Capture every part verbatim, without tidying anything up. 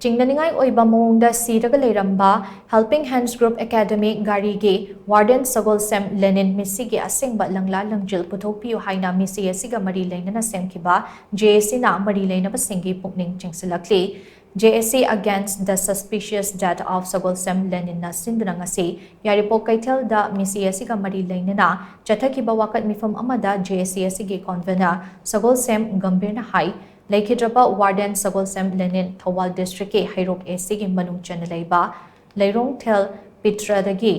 ꯆꯤꯡꯅꯅꯤꯡꯉꯥꯏ ꯑꯣꯏꯕ ꯃꯑꯣꯡꯗ ꯁꯤꯔꯒ ꯂꯩꯔꯝꯕ Helping Hands Group Academy ꯒꯥꯔꯤꯒꯤ warden ꯁꯒꯣꯜꯁꯦꯝ ꯂꯦꯅꯤꯟ ꯃꯤꯁꯤꯒꯤ ꯑꯁꯦꯡꯕ ꯂꯪꯂꯥ ꯂꯪꯖꯤꯜ ꯄꯨꯊꯣꯛꯄꯤꯌꯨ ꯍꯥꯏꯅ ꯃꯤꯁꯤ ꯑꯁꯤꯒ ꯃꯔꯤ ꯂꯩꯅꯅ ꯁꯦꯝꯈꯤꯕ J A C ꯅ ꯃꯔꯤ ꯂꯩꯅꯕꯁꯤꯡꯒꯤ ꯄꯨꯛꯅꯤꯡ ꯆꯤꯡꯁꯤꯜꯂꯛꯂꯤ꯫ J A C Against the Suspicious Death of ꯁꯒꯣꯜꯁꯦꯝ ꯂꯦꯅꯤꯟꯅ ꯁꯤꯟꯗꯨꯅ ꯉꯁꯤ ꯌꯥꯏꯔꯤꯄꯣꯛ ꯀꯩꯊꯦꯜꯗ ꯃꯤꯁꯤ ꯑꯁꯤꯒ ꯃꯔꯤ ꯂꯩꯅꯅ ꯆꯠꯊꯈꯤꯕ ꯋꯥꯀꯠ ꯃꯤꯐꯝ ꯑꯃꯗ J A C ꯑꯁꯤꯒꯤ convener ꯁꯒꯣꯜꯁꯦꯝ ꯒꯝꯚꯤꯔꯅ ꯍꯥꯏ, ꯂꯩꯈꯤꯗ꯭ꯔꯕ warden ꯁꯒꯣꯜꯁꯦꯝ ꯂꯦꯅꯤꯟ ꯊꯧꯕꯥꯜ district ꯀꯤ ꯍꯩꯔꯣꯛ A C ꯒꯤ ꯃꯅꯨꯡ ꯆꯟꯅ ꯂꯩꯕ ꯂꯩꯔꯣꯡꯊꯦꯜ ꯄꯤꯇ꯭ꯔꯗꯒꯤ,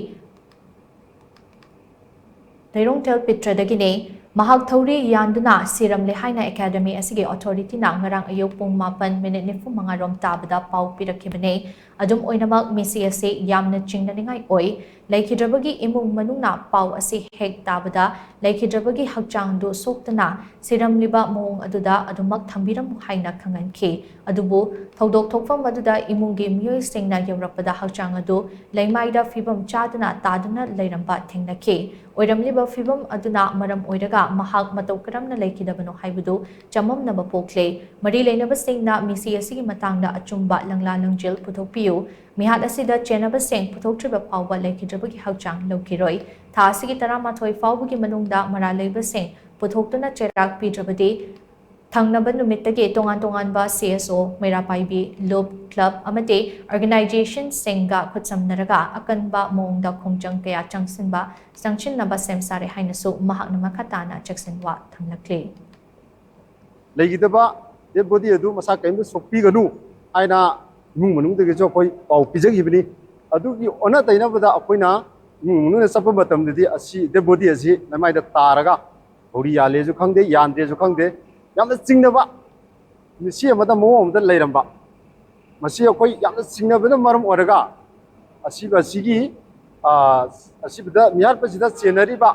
ꯂꯩꯔꯣꯡꯊꯦꯜ ꯄꯤꯇ꯭ꯔꯗꯒꯤꯅꯤ꯫ ꯃꯍꯥꯛ ꯊꯧꯔꯤ ꯌꯥꯟꯗꯨꯅ ꯁꯤꯔꯝꯂꯦ ꯍꯥꯏꯅ academy ꯑꯁꯤꯒꯤ authority ꯅ ꯉꯔꯥꯡ ꯑꯌꯨꯛ ꯄꯨꯡ ꯃꯥꯄꯟ minute ꯅꯤꯐꯨ ꯃꯉꯥ ꯔꯣꯝ ꯇꯥꯕꯗ ꯄꯥꯎ ꯄꯤꯔꯛꯈꯤꯕꯅꯤ꯫ ꯑꯗꯨꯝ ꯑꯣꯏꯅꯃꯛ, ꯃꯤꯁꯤ ꯑꯁꯤ ꯌꯥꯝꯅ ꯆꯤꯡꯅꯅꯤꯡꯉꯥꯏ ꯑꯣꯏ꯫ ꯂꯩꯈꯤꯗ꯭ꯔꯕꯒꯤ ꯏꯃꯨꯡ ꯃꯅꯨꯡꯅ ꯄꯥꯎ ꯑꯁꯤ ꯍꯦꯛ ꯇꯥꯕꯗ, ꯂꯩꯈꯤꯗ꯭ꯔꯕꯒꯤ ꯍꯛꯆꯥꯡꯗꯨ ꯁꯣꯛꯇꯅ ꯁꯤꯔꯝꯂꯤꯕ ꯃꯑꯣꯡ ꯑꯗꯨꯗ ꯑꯗꯨꯃꯛ ꯊꯝꯕꯤꯔꯝꯃꯨ ꯍꯥꯏꯅ ꯈꯪꯍꯟꯈꯤ꯫ ꯑꯗꯨꯕꯨ ꯊꯧꯗꯣꯛ ꯊꯣꯛꯐꯝ ꯑꯗꯨꯗ ꯏꯃꯨꯡꯒꯤ ꯃꯤꯑꯣꯏꯁꯤꯡꯅ ꯌꯧꯔꯛꯄꯗ ꯍꯛꯆꯥꯡ ꯑꯗꯨ ꯂꯩꯃꯥꯏꯗ ꯐꯤꯕꯝ ꯆꯥꯗꯅ ꯇꯥꯗꯨꯅ ꯂꯩꯔꯝꯕ ꯊꯦꯡꯅꯈꯤ꯫ ꯑꯣꯏꯔꯝꯂꯤꯕ ꯐꯤꯕꯝ ꯑꯗꯨꯅ ꯃꯔꯝ ꯑꯣꯏꯔꯒ ꯃꯍꯥꯛ ꯃꯇꯧ ꯀꯔꯝꯅ ꯂꯩꯈꯤꯗꯕꯅꯣ ꯍꯥꯏꯕꯗꯨ ꯆꯃꯝꯅꯕ ꯄꯣꯛꯂꯦ꯫ ꯃꯔꯤ ꯂꯩꯅꯕꯁꯤꯡꯅ ꯃꯤꯁꯤ ꯑꯁꯤꯒꯤ ꯃꯇꯥꯡꯗ ꯑꯆꯨꯝꯕ ꯂꯪꯂꯥ ꯂꯪꯖꯤꯜ ꯄꯨꯊꯣꯛꯄꯤꯌꯨ꯫ ꯃꯤꯍꯥꯠ ꯑꯁꯤꯗ ꯆꯦꯟꯅꯕꯁꯤꯡ ꯄꯨꯊꯣꯛꯇ꯭ꯔꯤꯕ ꯐꯥꯎꯕ ꯂꯩꯈꯤꯗ꯭ꯔꯕꯒꯤ ꯍꯛꯆꯥꯡ ꯂꯧꯈꯤꯔꯣꯏ꯫ ꯊꯥ ꯑꯁꯤꯒꯤ ꯇꯔꯥꯃꯥꯊꯣꯏ ꯐꯥꯎꯕꯒꯤ ꯃꯅꯨꯡꯗ ꯃꯔꯥꯜ ꯂꯩꯕꯁꯤꯡ ꯄꯨꯊꯣꯛꯇꯨꯅ ꯆꯩꯔꯥꯛ ꯄꯤꯗ꯭ꯔꯕꯗꯤ, ꯊꯪꯅꯕ ꯅꯨꯃꯤꯠꯇꯒꯤ ꯇꯣꯉꯥꯟ ꯇꯣꯉꯥꯟꯕ C S O, ꯃꯩꯔꯥ ꯄꯥꯏꯕꯤ, ꯂꯨꯞ, club ꯑꯃꯗꯤ organization ꯁꯤꯡꯒ ꯈꯨꯠꯁꯝꯅꯔꯒ ꯑꯀꯟꯕ ꯃꯑꯣꯡꯗ ꯈꯣꯡꯖꯪ ꯀꯌꯥ ꯆꯪꯁꯤꯟꯕ, ꯆꯪꯁꯤꯟꯅꯕ ꯁꯦꯝ ꯁꯥꯔꯦ ꯍꯥꯏꯅꯁꯨ ꯃꯍꯥꯛꯅ ꯃꯈꯥ ꯇꯥꯅ ꯆꯦꯛꯁꯤꯟꯋꯥ ꯊꯝꯂꯛꯂꯤ꯫ ꯂꯩꯈꯤꯗꯕ dead body ꯑꯗꯨ ꯃꯁꯥ ꯀꯔꯤꯝꯇ ꯁꯣꯛꯄꯤꯒꯅꯨ ꯍꯥꯏꯅ ꯏꯃꯨꯡ ꯃꯅꯨꯡꯗꯒꯤꯁꯨ ꯑꯩꯈꯣꯏ ꯄꯥꯎ ꯄꯤꯖꯈꯤꯕꯅꯤ꯫ ꯑꯗꯨꯒꯤ ꯑꯣꯟꯅ ꯇꯩꯅꯕꯗ ꯑꯩꯈꯣꯏꯅ ꯏꯃꯨꯡ ꯃꯅꯨꯡꯗ ꯆꯠꯄ ꯃꯇꯝꯗꯗꯤ ꯑꯁꯤ dead body ꯑꯁꯤ ꯃꯃꯥꯏꯗ ꯇꯥꯔꯒ ꯊꯧꯔꯤ ꯌꯥꯜꯂꯦꯁꯨ ꯈꯪꯗꯦ, ꯌꯥꯟꯗꯦꯁꯨ ꯈꯪꯗꯦ, ꯌꯥꯝꯅ ꯆꯤꯡꯅꯕ ꯃꯤꯁꯤ ꯑꯃꯗ ꯃꯑꯣꯡ ꯑꯃꯗ ꯂꯩꯔꯝꯕ꯫ ꯃꯁꯤ ꯑꯩꯈꯣꯏ ꯌꯥꯝꯅ ꯆꯤꯡꯅꯕꯅ ꯃꯔꯝ ꯑꯣꯏꯔꯒ ꯑꯁꯤꯕ ꯑꯁꯤꯒꯤ, ꯑ, ꯑꯁꯤꯕꯗ ꯃꯤꯍꯥꯠꯄꯁꯤꯗ ꯆꯦꯟꯅꯔꯤꯕ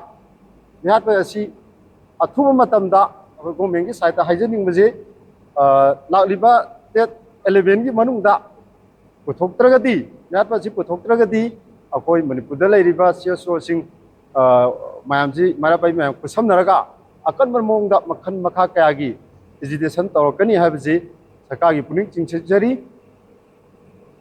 ꯃꯤꯍꯥꯠꯄ ꯑꯁꯤ ꯑꯊꯨꯕ ꯃꯇꯝꯗ ꯑꯩꯈꯣꯏ government ꯀꯤ side ꯇ ꯍꯥꯏꯖꯅꯤꯡꯕꯁꯤ, ꯑ, ꯂꯥꯛꯂꯤꯕ date eleven ꯒꯤ ꯃꯅꯨꯡꯗ ꯄꯨꯊꯣꯛꯇ꯭ꯔꯒꯗꯤ, ꯃꯤꯍꯥꯠꯄ ꯑꯁꯤ ꯄꯨꯊꯣꯛꯇ꯭ꯔꯒꯗꯤ ꯑꯩꯈꯣꯏ ꯃꯅꯤꯄꯨꯔꯗ ꯂꯩꯔꯤꯕ C S O ꯁꯤꯡ, ꯑ, ꯃꯌꯥꯝꯁꯤ, ꯃꯩꯔꯥ ꯄꯥꯏꯕꯤ ꯃꯌꯥꯝ ꯈꯨꯠꯁꯝꯅꯔꯒ ꯑꯀꯟꯕ ꯃꯑꯣꯡꯗ ꯃꯈꯜ ꯃꯈꯥ ꯀꯌꯥꯒꯤ agitation ꯇꯧꯔꯛꯀꯅꯤ ꯍꯥꯏꯕꯁꯤ ꯁꯔꯀꯥꯔꯒꯤ ꯄꯨꯛꯅꯤꯡ ꯆꯤꯡꯁꯤꯟꯖꯔꯤ꯫